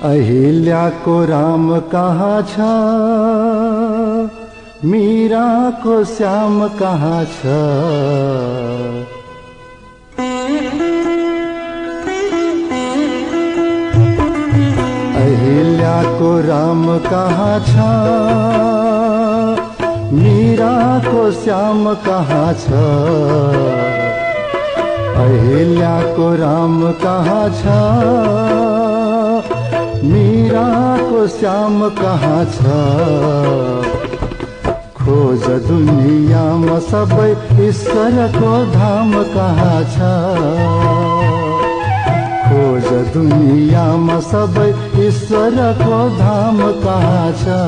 अहिल्याको राम कहाँ छ, मीराको श्याम कहाँ छ। अहिल्याको राम कहाँ छ, मीराको श्याम कहाँ छ। अहिल्याको राम कहाँ छ, मीराको श्याम कहाँ छ। खोज दुनियाँमा सबै ईश्वरको धाम कहाँ छ। खोज दुनियाँमा सबै ईश्वरको धाम कहाँ छ।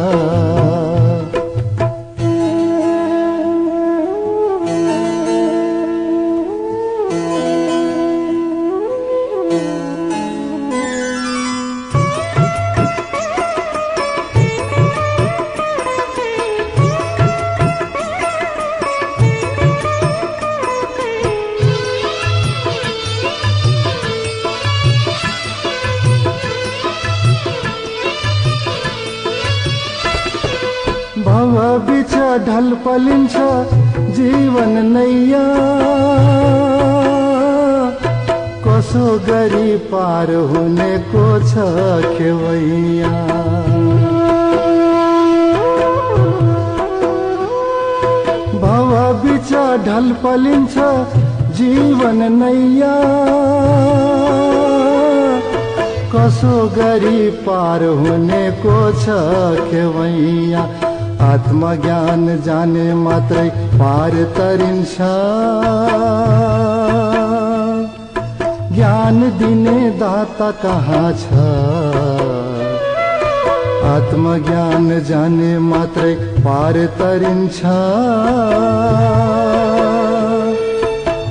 भव बिच ढल पलिन्छ जीवन नैया, कसो गरी पार हुनेको छ खेवैया। भव बिच ढल पलिन्छ जीवन नैया, कसो गरी पार हुनेको छ खेवैया। आत्मज्ञान जाने मात्रै पार तरिन्छ, ज्ञान दिने दाता कहाँ छ। आत्मज्ञान जाने मात्रै पार तरिन्छ,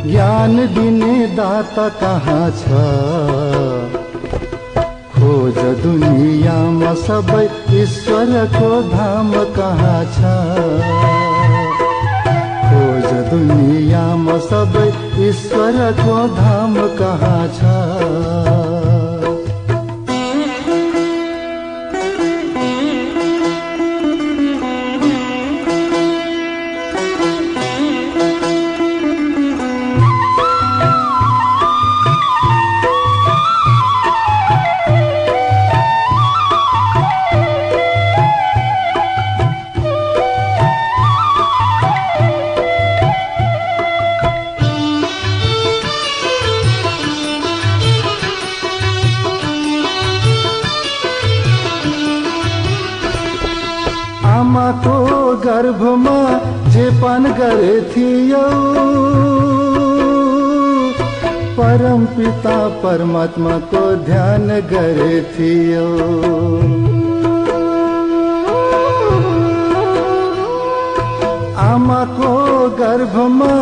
ज्ञान दिने दाता कहाँ छ। खोज दुनियाँमा सबै ईश्वरको धाम कहाँ छ। खोज दुनियाँमा सबै ईश्वरको धाम कहाँ छ। आमाको गर्भमा जे पान गरे थियो, परम पिता परमात्माको ध्यान गरे थियो। आमाको गर्भमा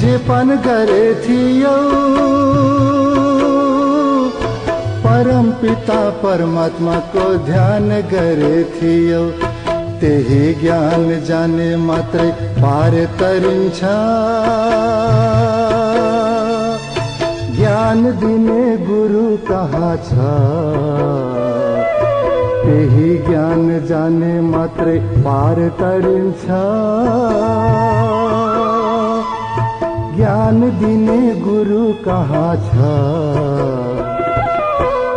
जे पान गरे थियो, परम पिता परमात्माको ध्यान गरे थियो। त्यही ज्ञान जाने मात्रै पार तरिन्छ, ज्ञान दिने गुरु कहाँ छ। त्यही ज्ञान जाने मात्रै पार तरिन्छ, ज्ञान दिने गुरु कहाँ छ।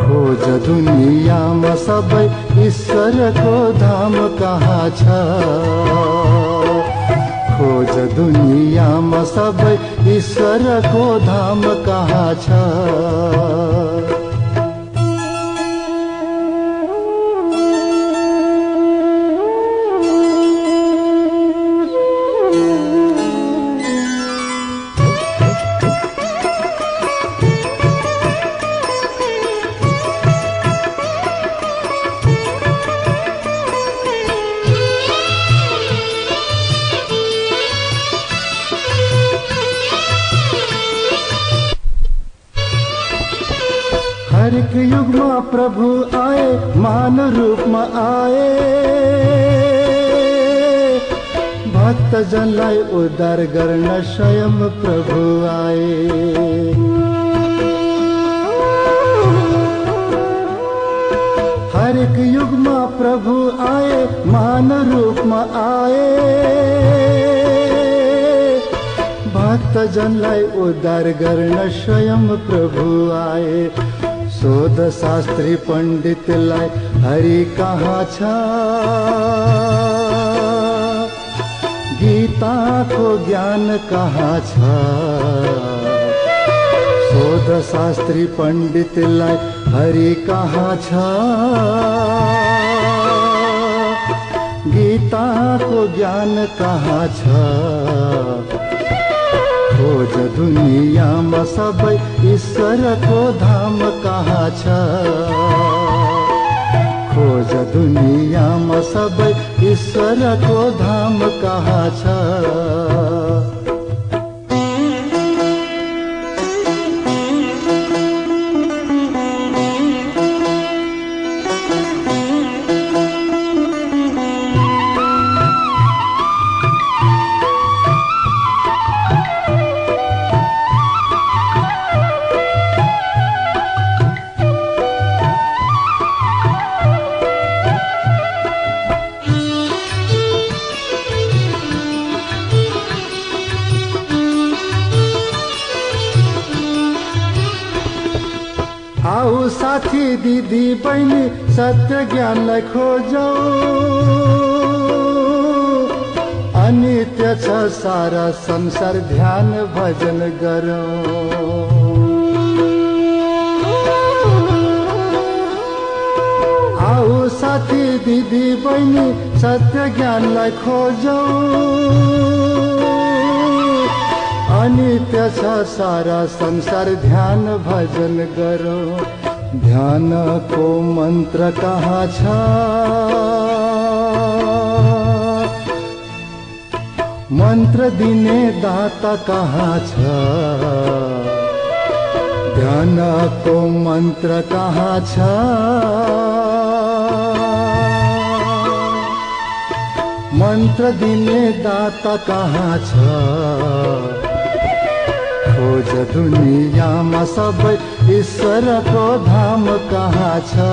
खोज दुनियाँमा सबै ईश्वरको धाम कहाँ छ। खोज दुनियाँमा सबै ईश्वरको धाम कहाँ छ। हर एक युगमा प्रभु आए, मानव रूपमा आए, भक्तजनलाई उद्धार गर्न स्वयं प्रभु आए। हरेक युगमा प्रभु आए, महान रूपमा आए, भक्तजनलाई उद्धार गर्न स्वयं प्रभु आए। शोध शास्त्री पण्डितलाई हरि कहाँ छ, गीताको ज्ञान कहाँ छ। शोध शास्त्री पण्डितलाई हरि कहाँ छ, गीताको ज्ञान कहाँ छ। खोज दुनियाँमा सबै ईश्वरको धाम कहाँ छ, खोज दुनियाँमा सबै ईश्वरको धाम कहाँ छ। आओ साथी दिदी बहिनी सत्य ज्ञानलाई खोजौ, अनित्य छ सारा संसार ध्यान भजन गरौँ। आओ साथी दिदी बहिनी सत्य ज्ञानलाई खोजौ, अनित्य छ सारा संसार ध्यान भजन गरौ। ध्यानको मन्त्र कहाँ छ, मन्त्र दिने दाता कहाँ छ। ध्यानको मन्त्र कहाँ छ, मन्त्र दिने दाता कहाँ छ। खोज दुनियाँमा सबै ईश्वरको धाम कहाँ छ,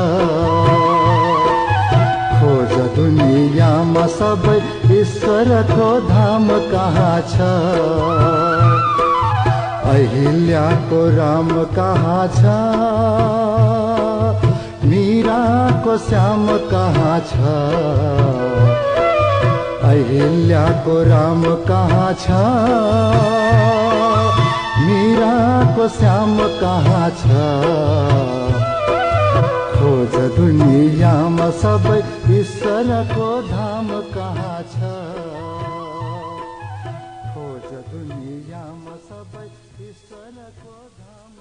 खोज दुनियाँमा सबै ईश्वरको धाम कहाँ छ। अहिल्याको राम कहाँ छ, मीराको श्याम कहाँ छ। अहिल्याको राम कहाँ छ, मीराको श्याम कहाँ छ। खोज दुनियाँमा सबै ईश्वरको धाम कहाँ छ, खोज दुनियाँमा सबै ईश्वरको धाम।